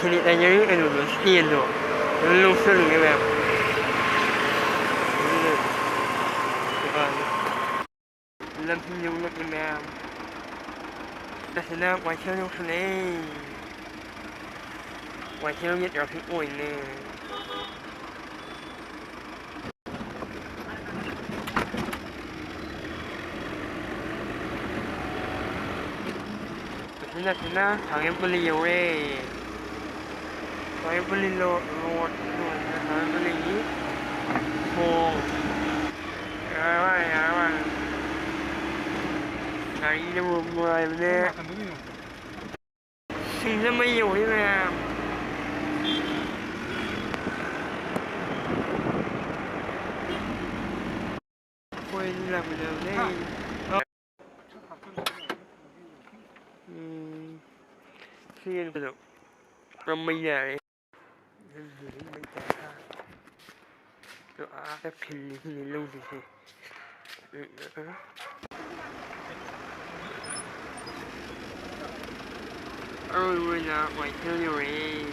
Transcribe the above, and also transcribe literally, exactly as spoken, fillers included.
Sanitizer ꯀꯩꯅꯣꯗꯣ, stand ꯗꯣ, ꯑꯗꯨ ꯂꯧꯁꯜꯂꯨꯒꯦ ꯃꯌꯥꯝ꯫ ꯂꯝꯁꯤ ꯌꯧꯔꯛꯑꯦ ꯃꯌꯥꯝ꯫ ꯑꯁꯤꯅ ꯀ꯭ꯋꯥꯏꯊꯦꯜ ꯌꯧꯁꯜꯂꯛꯑꯦ꯫ ꯀ꯭ꯋꯥꯏꯊꯦꯜꯒꯤ traffic ꯑꯣꯏꯅꯦ꯫ ꯑꯁꯤꯅ, ꯑꯁꯤꯅ ꯁꯉꯥꯏꯄꯜꯂꯤ ꯌꯧꯔꯦ꯫ ꯁꯉꯥꯏꯄꯜꯂꯤ ꯂꯣ-, road, ꯁꯉꯥꯏꯄꯜꯂꯤꯒꯤ ꯊꯣꯡ꯫ ꯌꯥꯔꯦ, ꯌꯥꯔꯦ, ꯌꯥꯔꯦ꯫ ꯒꯥꯔꯤꯅ ꯃꯔꯣꯟ ꯅꯨꯡꯉꯥꯏꯕꯅꯦ꯫ ꯁꯤꯡꯖꯃꯩ ꯌꯧꯔꯦ ꯃꯌꯥꯝ꯫ ꯑꯩꯈꯣꯏ ꯑꯅꯤ ꯂꯥꯛꯃꯤꯟꯅꯕꯅꯦ꯫ ꯎꯝ꯫ ꯁꯤ ꯌꯦꯡꯕꯗꯣ ꯄꯨꯔꯥ ꯃꯩ ꯌꯥꯔꯦ꯫ ꯑꯗꯣ ꯑꯥꯗ ꯈꯤꯜꯂꯤꯁꯤꯅꯦ ꯂꯧꯗꯣꯏꯁꯦ꯫ ꯑꯔꯣꯏꯕ ꯑꯣꯏꯅ ꯀ꯭ꯋꯥꯏꯊꯦꯜ ꯌꯧꯔꯛꯑꯦ꯫